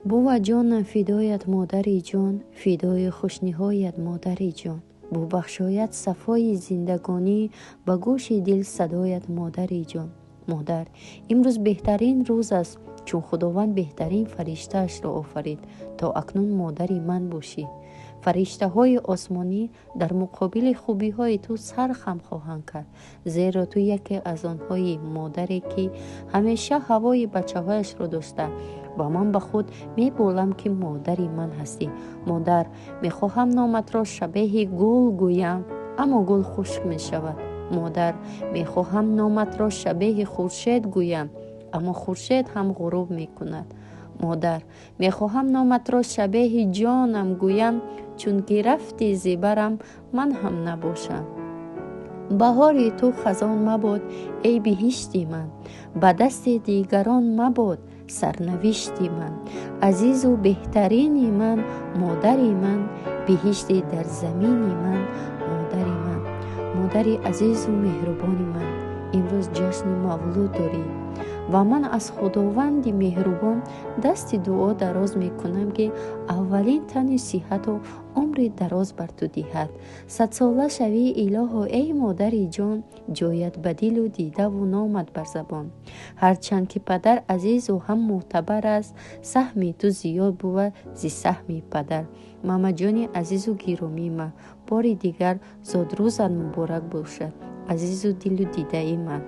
Бува ҷонам фидоят, модари ҷон, фидои хушниҳоят, модари ҷон. Бубахшояд сафои зиндагонӣ ба гӯши дил садоят, модари ҷон. Модар, имрӯз беҳтарин рӯз аст, чун Худованд беҳтарин фариштаашро офарид, то акнун модари ман бошӣ. Фариштаҳои осмонӣ дар муқобили хубиҳои ту сар хам хоҳанд кард, зеро ту яке аз онҳои, модаре ки ҳамеша ҳавои бачаҳояшро дошта, ва ман ба худ меболам, ки модари ман ҳастӣ. Модар, мехоҳам номатро шабеҳи гул гӯям, аммо гул хушк мешавад. Модар, мехоҳам номатро шабеҳи хуршед гӯям, аммо хуршед ҳам ғуруб мекунад. Модар, мехоҳам номатро шабеҳи ҷонам гӯям, чунки рафти зебарам, ман ҳам набошам. Баҳори ту хазон мабод, эй биҳишти ман, ба дасти дигарон мабод сарнавишти ман. Азизу беҳтарини ман, модари ман, биҳишти дар замини ман, модари ман. Модари азизу меҳрубони ман, имрӯз ҷашни мавлуд дорӣ ва ман аз Худованди меҳрубон дасти дуо дароз мекунам, ки аввалин тани сиҳату умри дароз бар ту диҳад. Садсола шавӣ, илоҳо, эй модари ҷон, ҷоят ба дилу дидаву номат бар забон. Ҳарчанд ки падар азизу ҳам мӯътабар аст, саҳми ту зиёд бувад зи саҳми падар. Мамаҷони азизу гиромии ман, бори дигар зодрӯзат муборак бошад, азизу дилу дидаи ман.